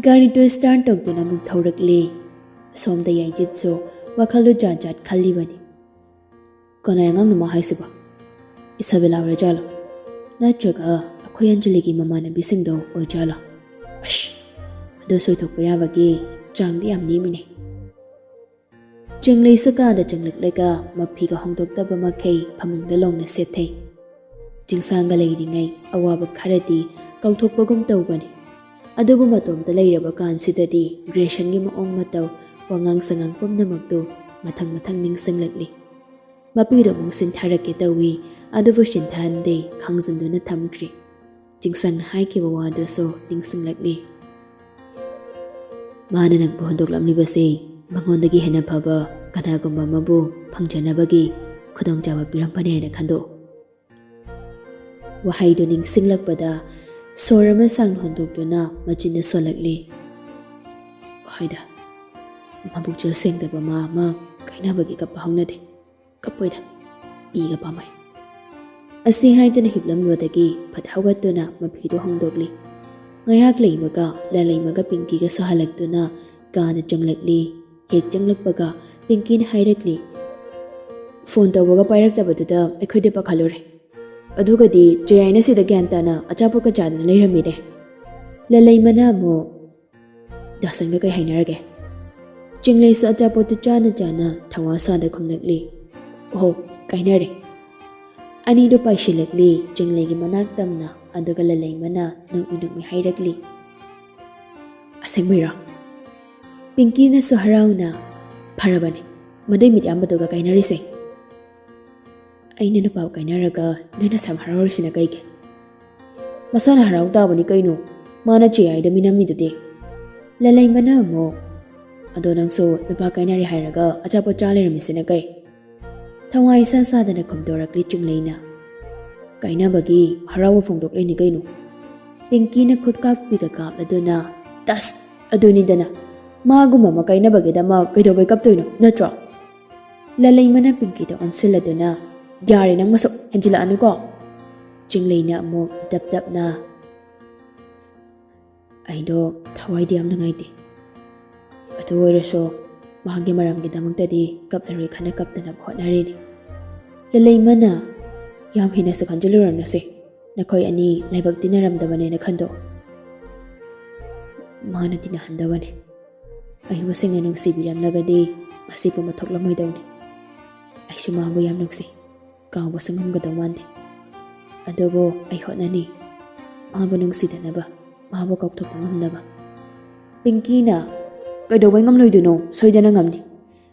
ꯒꯥꯔꯤꯗꯨ ꯁ꯭ꯇꯥꯔꯠ ꯇꯧꯗꯨꯅ ꯑꯃꯨꯛ ꯊꯧꯔꯛꯂꯤ꯫ ꯁꯣꯝꯗ ꯌꯥꯏꯖꯤꯠꯁꯨ ꯋꯥꯈꯜꯗꯨ ꯖꯥꯠ ꯖꯥꯠ ꯈꯜꯂꯤꯕꯅꯤ꯫ ꯀꯅꯥꯏ ꯑꯉꯥꯡꯅꯣ ꯃꯥ ꯍꯥꯏꯁꯤꯕꯣ? ꯏꯁꯥꯕꯦꯂꯥ ꯑꯣꯏꯔꯖꯥꯠꯂꯣ? ꯅꯠꯇ꯭ꯔꯒ ꯑꯩꯈꯣꯏ ꯑꯟꯖꯂꯤꯒꯤ ꯃꯃꯥꯟꯅꯕꯤꯁꯤꯡꯗꯣ ꯑꯣꯏꯖꯥꯠꯂꯣ? ꯑꯁ, ꯑꯗꯨ ꯁꯣꯏꯊꯣꯛꯄ ꯌꯥꯕꯒꯤ ꯆꯥꯡꯗꯤ ꯌꯥꯝ ꯅꯦꯝꯃꯤꯅꯦ꯫ ꯆꯤꯡꯂꯩꯁꯨ ꯀꯥꯗ ꯆꯪꯂꯛꯂꯒ ꯃꯐꯤꯒ ꯍꯣꯡꯗꯣꯛꯇꯕ ꯃꯈꯩ ꯐꯃꯨꯡꯗ ꯂꯣꯡꯅ ꯁꯦꯠꯊꯩ꯫ ꯆꯤꯡꯁꯥꯡꯒ ꯂꯩꯔꯤꯉꯩ ꯑꯋꯥꯕ ꯈꯔꯗꯤ ꯀꯥꯎꯊꯣꯛꯄꯒꯨꯝ ꯇꯧꯕꯅꯤ꯫ ꯑꯗꯨꯕꯨ ꯃꯇꯣꯝꯇ ꯂꯩꯔꯕ ꯀꯥꯟꯁꯤꯗꯗꯤ ꯒ꯭ꯔꯦꯁꯟꯒꯤ ꯃꯑꯣꯡ ꯃꯇꯧ, ꯋꯥꯉꯥꯡ ꯁꯉꯥꯡ ꯄꯨꯝꯅꯃꯛꯇꯨ ꯃꯊꯪ ꯃꯊꯪ ꯅꯤꯡꯁꯤꯡꯂꯛꯂꯤ꯫ ꯃꯄꯤꯗꯣ ꯑꯃꯨꯛ ꯁꯤꯟꯊꯔꯛꯀꯦ ꯇꯧꯏ, ꯑꯗꯨꯕꯨ ꯁꯤꯟꯊꯍꯟꯗꯦ, ꯈꯥꯡꯖꯤꯟꯗꯨꯅ ꯊꯝꯈ꯭ꯔꯦ꯫ ꯆꯤꯡꯁꯥꯡꯅ ꯍꯥꯏꯈꯤꯕ ꯋꯥꯗꯨꯁꯨ ꯅꯤꯡꯁꯤꯡꯂꯛꯂꯤ꯫ ꯃꯥꯅ ꯅꯪꯕꯨ ꯍꯨꯟꯗꯣꯛꯂꯝꯂꯤꯕꯁꯤ ꯃꯉꯣꯟꯗꯒꯤ ꯍꯦꯟꯅ ꯐꯕ ꯀꯅꯥꯒꯨꯝꯕ ꯑꯃꯕꯨ ꯐꯪꯖꯅꯕꯒꯤ ꯈꯨꯗꯣꯡꯆꯥꯕ ꯄꯤꯔꯝꯕꯅꯤ ꯍꯥꯏꯅ ꯈꯟꯗꯣꯛꯎ꯫ ꯋꯥꯍꯩꯗꯨ ꯅꯤꯡꯁꯤꯡꯂꯛꯄꯗ ꯁꯣꯔ ꯑꯃ ꯁꯥꯡꯅ ꯍꯣꯟꯗꯣꯛꯇꯨꯅ ꯃꯆꯤꯟꯅ ꯁꯣꯜꯂꯛꯂꯤ꯫ ꯍꯣꯏꯗ, ꯃꯕꯨꯛꯆꯦꯜ ꯁꯦꯡꯗꯕ ꯃꯥ ꯑꯃ ꯀꯥꯏꯅꯕꯒꯤ ꯀꯞꯄ ꯍꯧꯅꯗꯦ꯫ ꯀꯞꯄꯣꯏꯗ, ꯄꯤꯒ ꯄꯥꯝꯃꯣꯏ꯫ ꯑꯁꯤ ꯍꯥꯏꯗꯨꯅ ꯍꯤꯞꯂꯝꯕꯗꯒꯤ ꯐꯠ ꯍꯧꯒꯠꯇꯨꯅ ꯃꯐꯤꯗꯨ ꯍꯣꯡꯗꯣꯛꯂꯤ꯫ ꯉꯥꯏꯍꯥꯛ ꯂꯩꯕꯒ ꯂꯥꯂꯩꯃꯒ ꯄꯤꯡꯀꯤꯒꯁꯨ ꯍꯜꯂꯛꯇꯨꯅ ꯀꯥꯗ ꯆꯪꯂꯛꯂꯤ꯫ ꯍꯦꯛ ꯆꯪꯂꯛꯄꯒ ꯄꯤꯡꯀꯤꯅ ꯍꯥꯏꯔꯛꯂꯤ, "ꯐꯣꯟ ꯇꯧꯕꯒ ꯄꯥꯏꯔꯛꯇꯕꯗꯨꯗ ꯑꯩꯈꯣꯏꯗꯤ ꯄꯥꯈꯠꯂꯨꯔꯦ꯫ ꯑꯗꯨꯒꯗꯤ ꯆꯦꯌꯥꯏꯅ ꯁꯤꯗ ꯒ꯭ꯌꯥꯟ ꯇꯥꯅ ꯑꯆꯥꯄꯣꯠꯀ ꯆꯥꯗꯅ ꯂꯩꯔꯝꯃꯤꯅꯦ꯫" ꯂꯥꯂꯩꯃꯅ ꯑꯃꯨꯛ, "ꯗꯥꯁꯟꯒ ꯀꯩ ꯍꯥꯏꯅꯔꯒꯦ?" ꯆꯤꯡꯂꯩꯁꯨ ꯑꯆꯥꯄꯣꯠꯇꯨ ꯆꯥꯅ ꯆꯥꯅ ꯊꯋꯥ ꯁꯥꯗ ꯈꯨꯝꯂꯛꯂꯤ, "ꯑꯣꯍꯣ, ꯀꯥꯏꯅꯔꯦ꯫" ꯑꯅꯤꯗꯨ ꯄꯥꯏꯁꯤꯜꯂꯛꯂꯤ ꯆꯤꯡꯂꯩꯒꯤ ꯃꯅꯥꯛ ꯇꯝꯅ, ꯑꯗꯨꯒ ꯂꯥꯂꯩꯃꯅ ꯅꯣꯛꯃꯤ ꯅꯣꯛꯃꯤ ꯍꯥꯏꯔꯛꯂꯤ, "ꯑꯁꯦꯡꯕꯩꯔꯣ?" ꯄꯤꯡꯀꯤꯅꯁꯨ ꯍꯔꯥꯎꯅ, "ꯐꯔꯕꯅꯦ, ꯃꯗꯨꯏ ꯃꯤꯠꯌꯥꯝꯕꯗꯨꯒ ꯀꯥꯏꯅꯔꯤꯁꯦ꯫ ꯑꯩꯅ ꯅꯨꯄꯥ ꯀꯥꯏꯅꯔꯒ ꯅꯣꯏꯅ ꯁꯨꯝ ꯍꯔꯥꯎꯔꯤꯁꯤꯅ ꯀꯩꯒꯤ? ꯃꯁꯥꯅ ꯍꯔꯥꯎ ꯇꯥꯕꯅꯤ ꯀꯩꯅꯣ, ꯃꯥꯅ ꯆꯦ ꯌꯥꯏꯗ ꯃꯤꯅꯝꯃꯤꯗꯨꯗꯤ꯫" ꯂꯂꯩꯃꯅ ꯑꯃꯨꯛ, "ꯑꯗꯣ ꯅꯪꯁꯨ ꯅꯨꯄꯥ ꯀꯥꯏꯅꯔꯦ ꯍꯥꯏꯔꯒ ꯑꯆꯥꯄꯣꯠ ꯆꯥ ꯂꯩꯔꯝꯃꯤꯁꯤꯅ ꯀꯩ?" ꯊꯋꯥꯏ ꯏꯁꯥ ꯁꯥꯗꯅ ꯈꯨꯝꯗꯣꯔꯛꯂꯤ ꯆꯤꯡꯂꯩꯅ꯫ "ꯀꯥꯏꯅꯕꯒꯤ ꯍꯔꯥꯎꯕ ꯐꯣꯡꯗꯣꯛꯂꯤꯅꯤ ꯀꯩꯅꯣ꯫" ꯄꯤꯡꯀꯤꯅ ꯈꯨꯠ ꯀꯥꯞꯄꯤꯒ ꯀꯥꯞꯂꯗꯨꯅ, "ꯇꯁ! ꯑꯗꯨꯅꯤꯗꯅ, ꯃꯥꯒꯨꯝꯕ ꯑꯃ ꯀꯥꯏꯅꯕꯒꯤꯗꯃꯛ ꯀꯩꯗꯧꯕꯩ ꯀꯞꯇꯣꯏꯅꯣ, ꯅꯠꯇ꯭ꯔꯣ?" ꯂꯂꯩꯃꯅ ꯄꯤꯡꯀꯤꯗ ꯑꯣꯟꯁꯤꯜꯂꯗꯨꯅ, "ꯌꯥꯔꯦ, ꯅꯪ ꯃꯁꯨꯛ ꯍꯦꯟꯖꯤꯜꯂꯛꯑꯅꯨꯀꯣ꯫" ꯆꯤꯡꯂꯩꯅ ꯑꯃꯨꯛ ꯇꯞ ꯇꯞꯅ, "ꯑꯩꯗꯣ ꯊꯋꯥꯏꯗꯤ ꯌꯥꯝ ꯅꯨꯡꯉꯥꯏꯇꯦ꯫ ꯑꯗꯨ ꯑꯣꯏꯔꯁꯨ ꯃꯍꯥꯛꯀꯤ ꯃꯔꯝꯒꯤꯗꯃꯛꯇꯗꯤ ꯀꯞꯂꯔꯣꯏ ꯈꯟꯅ ꯀꯞꯇꯅꯕ ꯍꯣꯠꯅꯔꯤꯅꯤ꯫" ꯂꯂꯩꯃꯅ, "ꯌꯥꯝ ꯍꯦꯟꯅꯁꯨ ꯈꯟꯖꯤꯜꯂꯨꯔꯅꯨꯁꯦ꯫ ꯅꯈꯣꯏ ꯑꯅꯤ ꯂꯥꯏꯕꯛ ꯇꯤꯟꯅꯔꯝꯗꯕꯅꯦꯅ ꯈꯟꯗꯣꯛ꯫ ꯃꯥꯅ ꯇꯤꯟꯅꯍꯟꯗꯕꯅꯦ꯫ ꯑꯩꯕꯨ ꯁꯦꯡꯅ ꯅꯨꯡꯁꯤꯕꯤꯔꯝꯂꯒꯗꯤ ꯃꯁꯤ ꯄꯨꯝꯕ ꯊꯣꯛꯂꯝꯃꯣꯏꯗꯧꯅꯤ꯫ ꯑꯩꯁꯨ ꯃꯥꯕꯨ ꯌꯥꯝ ꯅꯨꯡꯁꯤ꯫ ꯀꯥꯎꯕꯁꯨ ꯉꯝꯒꯗꯧ ꯃꯥꯟꯗꯦ꯫ ꯑꯗꯨꯕꯨ ꯑꯩ ꯍꯣꯠꯅꯅꯤ, ꯃꯥꯕꯨ ꯅꯨꯡꯁꯤꯗꯅꯕ, ꯃꯥꯕꯨ ꯀꯥꯎꯊꯣꯛꯄ ꯉꯝꯅꯕ꯫" ꯄꯤꯡꯀꯤꯅ, "ꯀꯩꯗꯧꯕꯩ ꯉꯝꯂꯣꯏꯗꯣꯏꯅꯣ? ꯁꯣꯏꯗꯅ ꯉꯝꯅꯤ꯫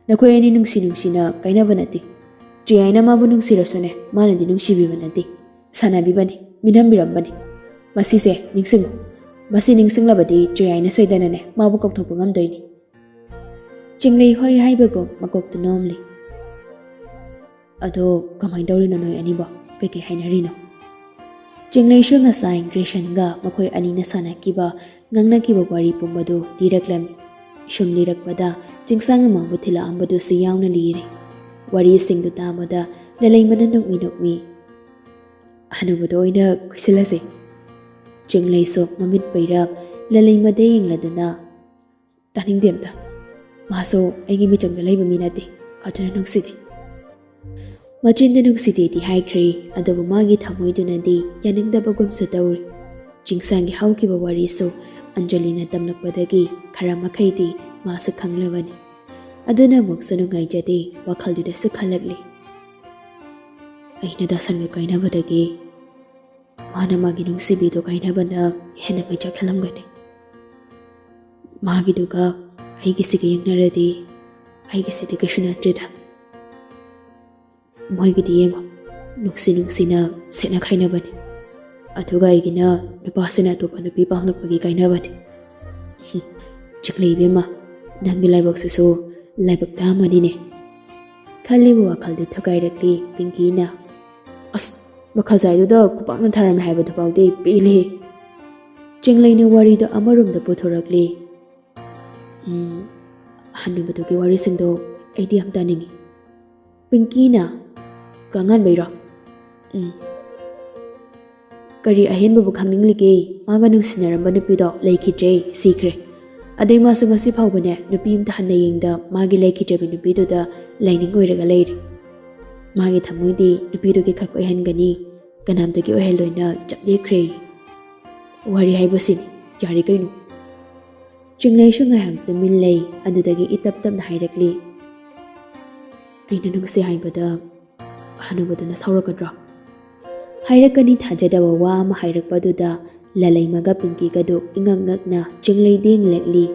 ꯅꯈꯣꯏ ꯑꯅꯤ ꯅꯨꯡꯁꯤ ꯅꯨꯡꯁꯤꯅ ꯀꯥꯏꯅꯕ ꯅꯠꯇꯦ꯫ ꯆꯦ ꯌꯥꯏꯅ ꯃꯥꯕꯨ ꯅꯨꯡꯁꯤꯔꯁꯨꯅꯦ, ꯃꯥꯅꯗꯤ ꯅꯨꯡꯁꯤꯕꯤꯕ ꯅꯠꯇꯦ꯫ ꯁꯥꯟꯅꯕꯤꯕꯅꯤ, ꯃꯤꯅꯝꯕꯤꯔꯝꯕꯅꯤ꯫ ꯃꯁꯤꯁꯦ ꯅꯤꯡꯁꯤꯡꯉꯨ꯫ ꯃꯁꯤ ꯅꯤꯡꯁꯤꯡꯂꯕꯗꯤ ꯆꯦ ꯌꯥꯏꯅ ꯁꯣꯏꯗꯅꯅꯦ ꯃꯥꯕꯨ ꯀꯥꯎꯊꯣꯛꯄ ꯉꯝꯗꯣꯏꯅꯤ꯫" ꯆꯤꯡꯂꯩ ꯍꯣꯏ ꯍꯥꯏꯕꯒꯨꯝ ꯃꯀꯣꯛꯇꯨ ꯅꯣꯝꯂꯤ꯫ "ꯑꯗꯣ ꯀꯃꯥꯏꯅ ꯇꯧꯔꯤꯅꯣ ꯅꯣꯏ ꯑꯅꯤꯕꯣ? ꯀꯩꯀꯩ ꯍꯥꯏꯅꯔꯤꯅꯣ?" ꯆꯤꯡꯂꯩꯁꯨ ꯉꯁꯥꯏ ꯒ꯭ꯔꯦꯁꯟꯒ ꯃꯈꯣꯏ ꯑꯅꯤꯅ ꯁꯥꯟꯅꯈꯤꯕ, ꯉꯥꯡꯅꯈꯤꯕ ꯋꯥꯔꯤ ꯄꯨꯝꯕꯗꯨ ꯂꯤꯔꯛꯂꯝꯃꯤ꯫ ꯁꯨꯝ ꯂꯤꯔꯛꯄꯗ ꯆꯤꯡꯁꯥꯡꯅ ꯃꯥꯕꯨ ꯊꯤꯜꯂꯛꯑꯝꯕꯗꯨꯁꯨ ꯌꯥꯎꯅ ꯂꯤꯔꯦ꯫ ꯋꯥꯔꯤꯁꯤꯡꯗꯨ ꯇꯥꯕꯗ ꯂꯂꯩꯃꯅ ꯅꯣꯛꯃꯤ ꯅꯣꯛꯃꯤ, "ꯍꯅꯨꯕꯗ ꯑꯣꯏꯅ ꯀꯨꯏꯁꯤꯜꯂꯁꯦ꯫" ꯆꯤꯡꯂꯩꯁꯨ ꯃꯃꯤꯠ ꯄꯩꯔꯞ ꯂꯂꯩꯃꯗ ꯌꯦꯡꯂꯗꯨꯅ, "ꯇꯥꯅꯤꯡꯗꯦ ꯑꯝꯇ꯫ ꯃꯥꯁꯨ ꯑꯩꯒꯤ ꯃꯤꯆꯪꯗ ꯂꯩꯕ ꯃꯤ ꯅꯠꯇꯦ, ꯑꯗꯨꯅ ꯅꯨꯡꯁꯤꯗꯦ꯫" ꯃꯆꯤꯟꯗ ꯅꯨꯡꯁꯤꯗꯦꯗꯤ ꯍꯥꯏꯈ꯭ꯔꯦ, ꯑꯗꯨꯕꯨ ꯃꯥꯒꯤ ꯊꯃꯣꯏꯗꯨꯅꯗꯤ ꯌꯥꯅꯤꯡꯗꯕꯒꯨꯝꯁꯨ ꯇꯧꯔꯤ꯫ ꯆꯤꯡꯁꯥꯡꯒꯤ ꯍꯧꯈꯤꯕ ꯋꯥꯔꯤꯁꯨ ꯑꯟꯖꯂꯤꯅ ꯇꯝꯂꯛꯄꯗꯒꯤ ꯈꯔ ꯃꯈꯩꯗꯤ ꯃꯥꯁꯨ ꯈꯪꯂꯕꯅꯤ꯫ ꯑꯗꯨꯅ ꯑꯃꯨꯛꯁꯨ ꯅꯨꯡꯉꯥꯏꯖꯗꯦ, ꯋꯥꯈꯜꯗꯨꯗꯁꯨ ꯈꯜꯂꯛꯂꯤ꯫ "ꯑꯩꯅ ꯗꯥꯁꯟꯒ ꯀꯥꯏꯅꯕꯗꯒꯤ ꯃꯥꯅ ꯃꯥꯒꯤ ꯅꯨꯡꯁꯤꯕꯤꯗꯨ ꯀꯥꯏꯅꯕꯅ ꯍꯦꯟꯅ ꯃꯩ ꯆꯥꯛꯍꯜꯂꯝꯒꯅꯤ꯫" ꯃꯥꯒꯤꯗꯨꯒ ꯑꯩꯒꯤꯁꯤꯒ ꯌꯦꯡꯅꯔꯗꯤ ꯑꯩꯒꯤꯁꯤꯗꯤ ꯀꯩꯁꯨ ꯅꯠꯇ꯭ꯔꯦꯗ꯫ ꯃꯣꯏꯒꯤꯗꯤ ꯌꯦꯡꯉꯣ, ꯅꯨꯡꯁꯤ ꯅꯨꯡꯁꯤꯅ ꯁꯦꯠꯅ ꯈꯥꯏꯅꯕꯅꯤ, ꯑꯗꯨꯒ ꯑꯩꯒꯤꯅ ꯅꯨꯄꯥꯁꯤꯅ ꯑꯇꯣꯞꯄ ꯅꯨꯄꯤ ꯄꯥꯝꯂꯛꯄꯒꯤ ꯀꯥꯏꯅꯕꯅꯤ꯫ ꯆꯤꯡꯂꯩ ꯏꯕꯦꯝꯃ, ꯅꯪꯒꯤ ꯂꯥꯏꯕꯛꯁꯤꯁꯨ ꯂꯥꯏꯕꯛ ꯇꯥ ꯑꯃꯅꯤꯅꯦ ꯈꯜꯂꯤꯕ ꯋꯥꯈꯜꯗꯨ ꯊꯨꯒꯥꯏꯔꯛꯂꯤ ꯄꯤꯡꯀꯤꯅ꯫ ꯑꯁ, ꯃꯈꯥꯖꯥꯏꯗꯨꯗ ꯈꯨꯄꯥꯛꯅ ꯊꯥꯔꯝꯃꯦ ꯍꯥꯏꯕꯗꯨꯐꯥꯎꯗꯤ ꯄꯦꯜꯂꯦ꯫ ꯆꯤꯡꯂꯩꯅ ꯋꯥꯔꯤꯗꯣ ꯑꯃꯔꯣꯝꯗ ꯄꯨꯊꯣꯔꯛꯂꯤ꯫ "ꯎꯝ, ꯍꯟꯅꯨꯕꯗꯨꯒꯤ ꯋꯥꯔꯤꯁꯤꯡꯗꯣ ꯑꯩꯗꯤ ꯌꯥꯝ ꯇꯥꯅꯤꯡꯉꯤ꯫" ꯄꯤꯡꯀꯤꯅ, "ꯀꯉꯥꯟꯕꯩꯔꯣ?" "ꯎꯝ꯫ ꯀꯔꯤ ꯑꯍꯦꯟꯕꯕꯨ ꯈꯪꯅꯤꯡꯂꯤꯒꯦ? ꯃꯥꯒ ꯅꯨꯡꯁꯤꯅꯔꯝꯕ ꯅꯨꯄꯤꯗꯣ ꯂꯩꯈꯤꯗ꯭ꯔꯦ, ꯁꯤꯈ꯭ꯔꯦ꯫ ꯑꯗꯩ ꯃꯥꯁꯨ ꯉꯁꯤ ꯐꯥꯎꯕꯅꯦ, ꯅꯨꯄꯤ ꯑꯝꯇ ꯍꯟꯅ ꯌꯦꯡꯗ ꯃꯥꯒꯤ ꯂꯩꯈꯤꯗ꯭ꯔꯕꯤ ꯅꯨꯄꯤꯗꯨꯗ ꯂꯥꯏꯅꯤꯡ ꯑꯣꯏꯔꯒ ꯂꯩꯔꯤ꯫ ꯃꯥꯒꯤ ꯊꯃꯣꯏꯗꯤ ꯅꯨꯄꯤꯗꯨꯒꯤ ꯈꯛ ꯑꯣꯏꯍꯟꯒꯅꯤ, ꯀꯅꯥꯝꯇꯒꯤ ꯑꯣꯏꯍꯜꯂꯣꯏꯅ ꯆꯞ ꯂꯦꯞꯈ꯭ꯔꯦ꯫ ꯋꯥꯔꯤ ꯍꯥꯏꯕꯁꯤꯅꯤ, ꯌꯥꯔꯦ ꯀꯩꯅꯣ꯫" ꯆꯤꯡꯂꯩꯁꯨ ꯉꯥꯏꯍꯥꯛ ꯇꯨꯃꯤꯟ ꯂꯩ, ꯑꯗꯨꯗꯒꯤ ꯏꯇꯞ ꯇꯞꯅ ꯍꯥꯏꯔꯛꯂꯤ, "ꯑꯩꯅ ꯅꯨꯡꯁꯤ ꯍꯥꯏꯕꯗ ꯍꯅꯨꯕꯗꯨꯅ ꯁꯥꯎꯔꯛꯀꯗ꯭ꯔꯣ?" ꯍꯥꯏꯔꯛꯀꯅꯤ ꯊꯥꯖꯗꯕ ꯋꯥ ꯑꯃ ꯍꯥꯏꯔꯛꯄꯗꯨꯗ ꯂꯂꯩꯃꯒ ꯄꯤꯡꯀꯤꯒꯗꯨ ꯏꯉꯛ ꯉꯛꯅ ꯆꯤꯡꯂꯩꯗ ꯌꯦꯡꯂꯛꯂꯤ꯫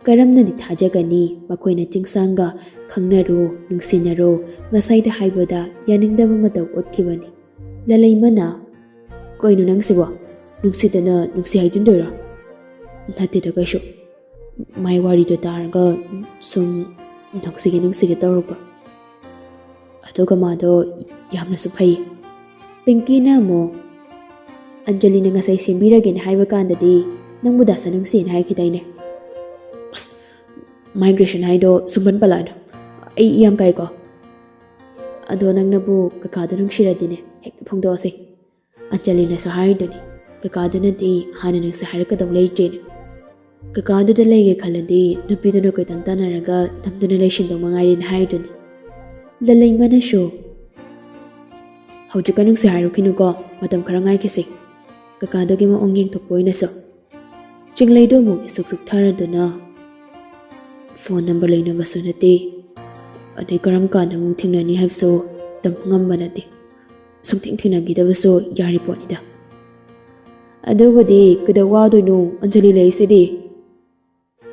ꯀꯔꯝꯅꯗꯤ ꯊꯥꯖꯒꯅꯤ? ꯃꯈꯣꯏꯅ ꯆꯤꯡꯁꯥꯡꯒ ꯈꯪꯅꯔꯣ, ꯅꯨꯡꯁꯤꯅꯔꯣ ꯉꯁꯥꯏꯗ ꯍꯥꯏꯕꯗ ꯌꯥꯅꯤꯡꯗꯕ ꯃꯇꯧ ꯎꯠꯈꯤꯕꯅꯤ꯫ ꯂꯂꯩꯃꯅ, "ꯀꯩꯅꯣ ꯅꯪꯁꯤꯕꯣ? ꯅꯨꯡꯁꯤꯗꯅ ꯅꯨꯡꯁꯤ ꯍꯥꯏꯖꯤꯟꯗꯣꯏꯔꯣ?" "ꯅꯠꯇꯦꯗ ꯀꯩꯁꯨ꯫ ꯃꯥꯏ ꯋꯥꯔꯤꯗꯣ ꯇꯥꯔꯒ ꯁꯨꯝ ꯅꯨꯡꯁꯤꯒꯦ ꯅꯨꯡꯁꯤꯒꯦ ꯇꯧꯔꯛꯄ꯫ ꯑꯗꯨꯒ ꯃꯥꯗꯣ ꯌꯥꯝꯅꯁꯨ ꯐꯩ꯫" ꯄꯤꯡꯀꯤꯅ ꯑꯃꯨꯛ, "ꯑꯟꯖꯂꯤꯅ ꯉꯁꯥꯏ ꯁꯦꯝꯕꯤꯔꯒꯦꯅ ꯍꯥꯏꯕ ꯀꯥꯟꯗꯗꯤ ꯅꯪꯕꯨ ꯗꯥ ꯁꯅꯨꯡꯁꯤꯅ ꯍꯥꯏꯈꯤꯗꯥꯏꯅꯦ?" "ꯑꯁ, ꯃꯥꯏꯒ꯭ꯔꯦꯁꯟ ꯍꯥꯏꯗꯣ ꯁꯨꯡꯄꯟ ꯄꯜꯂꯛꯑꯅꯨ꯫ ꯑꯩ ꯏ ꯌꯥꯝ ꯀꯥꯏꯀꯣ꯫ ꯑꯗꯣ ꯅꯪꯅꯕꯨ ꯀꯀꯥꯗꯣ ꯅꯨꯡꯁꯤꯔꯗꯤꯅꯦ, ꯍꯦꯛꯇ ꯐꯣꯡꯗꯣꯛꯑꯁꯦ꯫ ꯑꯟꯖꯂꯤꯅꯁꯨ ꯍꯥꯏꯔꯤꯗꯨꯅꯤ, ꯀꯀꯥꯗꯨꯅꯗꯤ ꯍꯥꯟꯅ ꯅꯨꯡꯁꯤ ꯍꯥꯏꯔꯛꯀꯗꯧ ꯂꯩꯇ꯭ꯔꯦꯅ꯫ ꯀꯀꯥꯗꯨꯗ ꯂꯩꯒꯦ ꯈꯜꯂꯗꯤ ꯅꯨꯄꯤꯗꯨꯅ ꯀꯣꯏꯇꯥꯟ ꯇꯥꯟꯅꯔꯒ ꯅꯝꯗꯨꯅ ꯂꯩꯁꯤꯟꯗꯧ ꯃꯉꯥꯏꯔꯦꯅ ꯍꯥꯏꯔꯤꯗꯨꯅꯤ꯫" ꯂꯂꯩꯃꯅꯁꯨ, "ꯍꯧꯖꯤꯛꯀ ꯅꯨꯡꯁꯤ ꯍꯥꯏꯔꯨꯈꯤꯅꯨꯀꯣ, ꯃꯇꯝ ꯈꯔ ꯉꯥꯏꯈꯤꯁꯦ꯫ ꯀꯀꯥꯗꯨꯒꯤ ꯃꯑꯣꯡ ꯌꯦꯡꯊꯣꯛꯄ ꯑꯣꯏꯅꯁꯨ꯫" ꯆꯤꯡꯂꯩꯗꯣ ꯑꯃꯨꯛ ꯏꯁꯨꯛ ꯁꯨꯛꯊꯔꯗꯨꯅ, "ꯐꯣꯟ ꯅꯝꯕꯔ ꯂꯩꯅꯕꯁꯨ ꯅꯠꯇꯦ, ꯑꯗꯩ ꯀꯔꯝ ꯀꯥꯟꯗ ꯑꯃꯨꯛ ꯊꯦꯡꯅꯅꯤ ꯍꯥꯏꯕꯁꯨ ꯇꯝꯕ ꯉꯝꯕ ꯅꯠꯇꯦ꯫ ꯁꯨꯡꯊꯦꯡ ꯊꯦꯡꯅꯈꯤꯗꯕꯁꯨ ꯌꯥꯔꯤ ꯄꯣꯠꯅꯤꯗ꯫ ꯑꯗꯨꯕꯨꯗꯤ ꯀꯩꯗꯧ ꯋꯥꯗꯣꯏꯅꯣ, ꯑꯟꯖꯂꯤ ꯂꯩꯁꯤꯗꯤ꯫"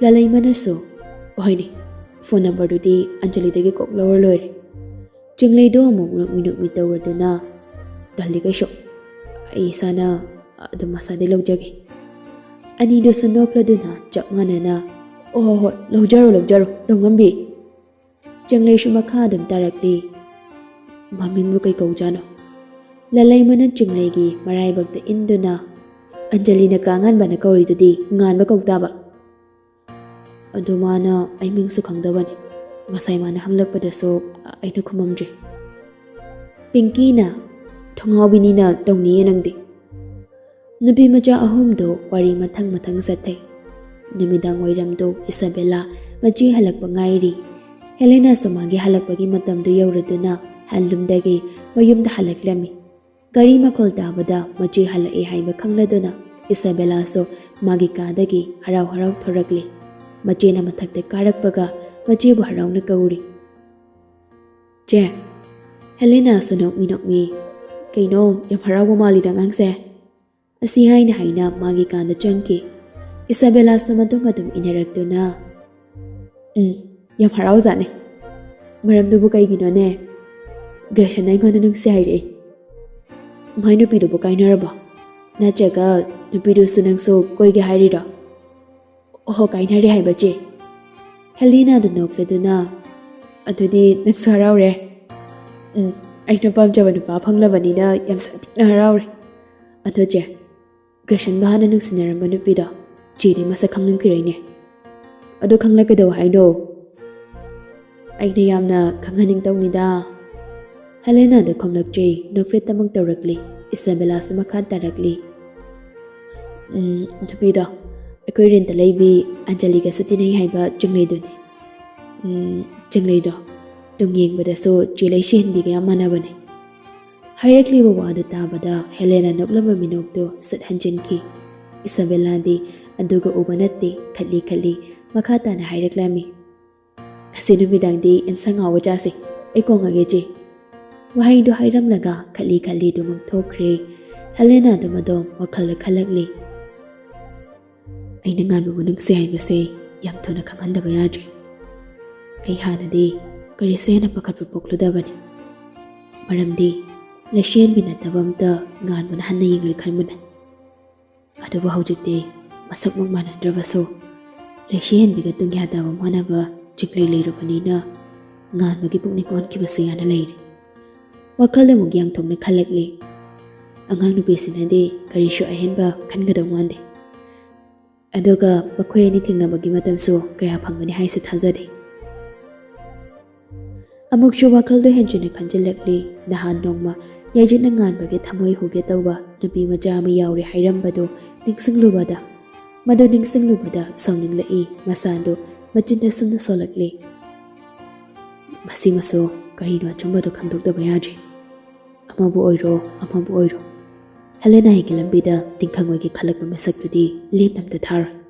ꯂꯥꯂꯩꯃꯅꯁꯨ, "ꯍꯣꯏꯅꯦ, ꯐꯣꯟ ꯅꯝꯕꯔꯗꯨꯗꯤ ꯑꯟꯖꯂꯤꯗꯒꯤ ꯀꯣꯛ ꯂꯧꯔ ꯂꯣꯏꯔꯦ"꯫ ꯆꯤꯡꯂꯩꯗꯣ ꯑꯃꯨꯛ ꯅꯣꯛꯃꯤ ꯅꯣꯛꯃꯤ ꯇꯧꯔꯗꯨꯅ, "ꯇꯜꯂꯤ ꯀꯩꯁꯨ, ꯑꯩ ꯏꯁꯥꯅ ꯑꯗꯨꯝ ꯃꯁꯥꯗꯩ ꯂꯧꯖꯒꯦ"꯫ ꯑꯅꯤꯗꯨꯁꯨ ꯅꯣꯛꯂꯗꯨꯅ ꯆꯞ ꯃꯥꯟꯅꯅ, "ꯑꯣ ꯍꯣ ꯍꯣꯏ, ꯂꯧꯖꯔꯣ ꯂꯧꯖꯔꯣ, ꯇꯧꯉꯝꯕꯤ"꯫ ꯆꯤꯡꯂꯩꯁꯨ ꯃꯈꯥ ꯑꯗꯨꯝ ꯇꯥꯔꯛꯂꯤ꯫ ꯃꯃꯤꯡꯕꯨ ꯀꯩ ꯀꯧꯖꯥꯠꯅꯣ? ꯂꯥꯂꯩꯃꯅ ꯆꯤꯡꯂꯩꯒꯤ ꯃꯔꯥꯏꯕꯛꯇ ꯏꯟꯗꯨꯅ, "ꯑꯟꯖꯂꯤꯅ ꯀꯥ ꯉꯥꯟꯕꯅ ꯀꯧꯔꯤꯗꯨꯗꯤ ꯉꯥꯟꯕ ꯀꯧ ꯇꯥꯕ"꯫ ꯑꯗꯨ ꯃꯥꯅ ꯑꯩ ꯃꯤꯡꯁꯨ ꯈꯪꯗꯕꯅꯤ꯫ ꯉꯁꯥꯏ ꯃꯥꯅ ꯍꯪꯂꯛꯄꯗꯁꯨ ꯑꯩꯅ ꯈꯨꯝꯃꯝꯗ꯭ꯔꯦ꯫ ꯄꯤꯡꯀꯤꯅ, "ꯊꯣꯡꯉꯥꯎꯕꯤꯅꯤꯅ ꯇꯧꯅꯤꯌꯦ ꯅꯪꯗꯤ"꯫ ꯅꯨꯄꯤ ꯃꯆꯥ ꯑꯍꯨꯝꯗꯨ ꯋꯥꯔꯤ ꯃꯊꯪ ꯃꯊꯪ ꯆꯠꯊꯩ꯫ ꯅꯨꯃꯤꯗꯥꯡ ꯋꯥꯏꯔꯝꯗꯨ ꯏꯁꯥꯕꯦꯂꯥ ꯃꯆꯦ ꯍꯜꯂꯛꯄ ꯉꯥꯏꯔꯤ꯫ ꯍꯦꯂꯦꯅꯥꯁꯨ ꯃꯥꯒꯤ ꯍꯜꯂꯛꯄꯒꯤ ꯃꯇꯝꯗꯨ ꯌꯧꯔꯗꯨꯅ ꯍꯦꯟꯂꯨꯝꯗꯒꯤ ꯃꯌꯨꯝꯗ ꯍꯜꯂꯛꯂꯝꯃꯤ꯫ ꯒꯥꯔꯤ ꯃꯈꯣꯜ ꯇꯥꯕꯗ ꯃꯆꯦ ꯍꯜꯂꯛꯑꯦ ꯍꯥꯏꯕ ꯈꯪꯂꯗꯨꯅ ꯏꯁꯥꯕꯦꯂꯥꯁꯨ ꯃꯥꯒꯤ ꯀꯥꯗꯒꯤ ꯍꯔꯥꯎ ꯍꯔꯥꯎ ꯊꯣꯔꯛꯂꯤ꯫ ꯃꯆꯦꯅ ꯃꯊꯛꯇ ꯀꯥꯔꯛꯄꯒ ꯃꯆꯦꯕꯨ ꯍꯔꯥꯎꯅ ꯀꯧꯔꯤ꯫ "ꯆꯦ"꯫ ꯍꯦꯂꯦꯅꯥꯁꯨ ꯅꯣꯛꯃꯤ ꯅꯣꯛꯃꯤ, "ꯀꯩꯅꯣ, ꯌꯥꯝ ꯍꯔꯥꯎꯕ ꯃꯥꯜꯂꯤꯗ ꯑꯉꯥꯡꯁꯦ"꯫ ꯑꯁꯤ ꯍꯥꯏꯅ ꯍꯥꯏꯅ ꯃꯥꯒꯤ ꯀꯥꯗ ꯆꯪꯈꯤ꯫ ꯏꯁꯥꯕꯦꯂꯥꯁꯨ ꯃꯇꯨꯡ ꯑꯗꯨꯝ ꯏꯟꯅꯔꯛꯇꯨꯅ, "ꯎꯝ, ꯌꯥꯝ ꯍꯔꯥꯎꯖꯥꯠꯅꯤ꯫ ꯃꯔꯝꯗꯨꯕꯨ ꯀꯩꯒꯤꯅꯣꯅꯦ?" "ꯒ꯭ꯔꯦꯁꯟꯅ ꯑꯩꯉꯣꯟꯗ ꯅꯨꯡꯁꯤ ꯍꯥꯏꯔꯛꯏ"꯫ "ꯃꯥꯏ ꯅꯨꯄꯤꯗꯨꯕꯨ ꯀꯥꯏꯅꯔꯕꯣ? ꯅꯠꯇ꯭ꯔꯒ ꯅꯨꯄꯤꯗꯨꯁꯨ ꯅꯪꯁꯨ ꯀꯣꯏꯒꯦ ꯍꯥꯏꯔꯤꯔꯣ?" "ꯑꯣꯍꯣ, ꯀꯥꯏꯅꯔꯦ ꯍꯥꯏꯕ ꯆꯦ?" ꯍꯦꯂꯦꯅꯥꯗꯨ ꯅꯣꯛꯂꯗꯨꯅ, "ꯑꯗꯨꯗꯤ ꯅꯪꯁꯨ ꯍꯔꯥꯎꯔꯦ"꯫ "ꯎꯝ, ꯑꯩꯅ ꯄꯥꯝꯖꯕ ꯅꯨꯄꯥ ꯐꯪꯂꯕꯅꯤꯅ ꯌꯥꯝ ꯁꯥꯊꯤꯅ ꯍꯔꯥꯎꯔꯦ꯫ ꯑꯗꯣ ꯆꯦ, ꯒ꯭ꯔꯦꯁꯟꯒ ꯍꯥꯟꯅ ꯅꯨꯡꯁꯤꯅꯔꯝꯕ ꯅꯨꯄꯤꯗꯣ ꯆꯦꯗꯤ ꯃꯁꯛ ꯈꯪꯂꯝꯈꯤꯔꯣꯏꯅꯦ"꯫ "ꯑꯗꯨ ꯈꯪꯂꯛꯀꯗꯧ ꯍꯥꯏꯅꯣ? ꯑꯩꯅ ꯌꯥꯝꯅ ꯈꯪꯍꯟꯅꯤꯡꯇꯧꯅꯤꯗ"꯫ ꯍꯦꯂꯦꯅꯥꯗ ꯈꯨꯝꯂꯛꯇ꯭ꯔꯤ, ꯅꯣꯛꯐꯦꯠꯇꯃꯛ ꯇꯧꯔꯛꯂꯤ꯫ ꯏꯁꯥꯕꯦꯂꯥꯁꯨ ꯃꯈꯥ ꯇꯥꯔꯛꯂꯤ꯫ "ꯎꯝ, ꯅꯨꯄꯤꯗꯣ ꯑꯩꯈꯣꯏ ꯔꯦꯟꯇ ꯂꯩꯕꯤ ꯑꯟꯖꯂꯤꯒꯁꯨ ꯇꯤꯟꯅꯩ ꯍꯥꯏꯕ ꯆꯤꯡꯂꯩꯗꯨꯅꯤ꯫ ꯎꯝ, ꯆꯤꯡꯂꯩꯗꯣ ꯇꯨꯡ ꯌꯦꯡꯕꯗꯁꯨ ꯆꯦ ꯂꯩꯁꯤꯍꯟꯕꯤꯒ ꯌꯥꯝ ꯃꯥꯟꯅꯕꯅꯦ"꯫ ꯍꯥꯏꯔꯛꯂꯤꯕ ꯋꯥꯗꯨ ꯇꯥꯕꯗ ꯍꯦꯂꯦꯅꯥ ꯅꯣꯛꯂꯝꯕ ꯃꯤꯅꯣꯛꯇꯨ ꯁꯠ ꯍꯟꯖꯤꯟꯈꯤ꯫ ꯏꯁꯥꯕꯦꯂꯥꯗꯤ ꯑꯗꯨꯒ ꯎꯕ ꯅꯠꯇꯦ, ꯈꯠꯂꯤ ꯈꯠꯂꯤ ꯃꯈꯥ ꯇꯥꯅ ꯍꯥꯏꯔꯛꯂꯝꯃꯤ꯫ "ꯉꯁꯤ ꯅꯨꯃꯤꯗꯥꯡꯗꯤ ꯏꯟꯁꯥꯡ ꯑꯍꯥꯎꯕ ꯆꯥꯁꯤ꯫ ꯑꯩ ꯀꯣꯡꯉꯒꯦ ꯆꯦ"꯫ ꯋꯥꯍꯩꯗꯨ ꯍꯥꯏꯔꯝꯂꯒ ꯈꯠꯂꯤ ꯈꯠꯂꯤꯗꯨ ꯃꯥꯡꯊꯣꯛꯈ꯭ꯔꯦ꯫ ꯍꯦꯂꯦꯅꯥꯗꯨ ꯃꯗꯣ ꯋꯥꯈꯜꯗ ꯈꯜꯂꯛꯂꯤ꯫ "ꯑꯩꯅ ꯉꯥꯟꯕꯕꯨ ꯅꯨꯡꯁꯤ ꯍꯥꯏꯕꯁꯦ ꯌꯥꯝ ꯊꯨꯅ ꯈꯪꯍꯟꯗꯕ ꯌꯥꯗ꯭ꯔꯦ꯫ ꯑꯩ ꯍꯥꯟꯅꯗꯤ ꯀꯔꯤꯁꯨ ꯍꯦꯟꯅ ꯄꯥꯈꯠꯄ ꯄꯣꯛꯂꯨꯗꯕꯅꯤ, ꯃꯔꯝꯗꯤ ꯂꯩꯁꯦꯟꯕꯤ ꯅꯠꯇꯕ ꯑꯝꯇ ꯉꯥꯟꯕꯅ ꯍꯟꯅ ꯌꯦꯡꯂꯣꯏ ꯈꯟꯕꯅꯤ꯫ ꯑꯗꯨꯕꯨ ꯍꯧꯖꯤꯛꯇꯤ ꯃꯁꯛꯃꯛ ꯃꯥꯟꯅꯗ꯭ꯔꯕꯁꯨ ꯂꯩꯁꯦꯟꯕꯤꯒ ꯇꯨꯡꯌꯥ ꯇꯥꯕ ꯃꯥꯟꯅꯕ ꯆꯤꯡꯂꯩ ꯂꯩꯔꯨꯕꯅꯤꯅ ꯉꯥꯟꯕꯒꯤ ꯄꯨꯛꯅꯤꯡ ꯑꯣꯟꯈꯤꯕꯁꯦ ꯌꯥꯅ ꯂꯩꯔꯦ꯫ ꯋꯥꯈꯜ ꯑꯃꯨꯛ ꯌꯥꯡꯊꯣꯛꯅ ꯈꯜꯂꯛꯂꯤ, ꯑꯉꯥꯡ ꯅꯨꯄꯤꯁꯤꯅꯗꯤ ꯀꯔꯤꯁꯨ ꯑꯍꯦꯟꯕ ꯈꯟꯒꯗꯧ ꯃꯥꯟꯗꯦ꯫ ꯑꯗꯨꯒ ꯃꯈꯣꯏ ꯑꯅꯤ ꯊꯦꯡꯅꯕꯒꯤ ꯃꯇꯝꯁꯨ ꯀꯌꯥ ꯐꯪꯒꯅꯤ ꯍꯥꯏꯁꯨ ꯊꯥꯖꯗꯦ꯫ ꯑꯃꯨꯛꯁꯨ ꯋꯥꯈꯜꯗꯣ ꯍꯦꯟꯖꯤꯟꯅ ꯈꯟꯖꯤꯜꯂꯛꯂꯤ꯫ ꯅꯍꯥꯟ ꯅꯣꯡꯃ ꯌꯥꯏꯖꯠꯅ ꯉꯥꯟꯕꯒꯤ ꯊꯃꯣꯏ ꯍꯨꯒꯦ ꯇꯧꯕ ꯅꯨꯄꯤ ꯃꯆꯥ ꯑꯃ ꯌꯥꯎꯔꯦ ꯍꯥꯏꯔꯝꯕꯗꯨ ꯅꯤꯡꯁꯤꯡꯂꯨꯕꯗ, ꯃꯗꯨ ꯅꯤꯡꯁꯤꯡꯂꯨꯕꯗ ꯁꯥꯎꯅꯤꯡꯂꯛꯏ꯫ ꯃꯁꯥꯗꯨ ꯃꯆꯤꯟꯗ ꯁꯨꯝꯅ ꯁꯣꯜꯂꯛꯂꯤ꯫ ꯃꯁꯤꯃꯁꯨ ꯀꯔꯤꯅꯣ ꯑꯆꯨꯝꯕꯗꯨ ꯈꯪꯗꯣꯛꯇꯕ ꯌꯥꯗ꯭ꯔꯤ꯫ ꯑꯃꯕꯨ ꯑꯣꯏꯔꯣ, ꯑꯃꯕꯨ ꯑꯣꯏꯔꯣ, ꯍꯦꯂꯦꯅꯥꯒꯤ ꯂꯝꯕꯤꯗ ꯇꯤꯡꯈꯪ ꯑꯣꯏꯒꯦ ꯈꯜꯂꯛꯄ ꯃꯁꯛꯇꯨꯗꯤ ꯂꯦꯝꯅ ꯑꯝꯇ ꯊꯥꯔꯣꯏ꯫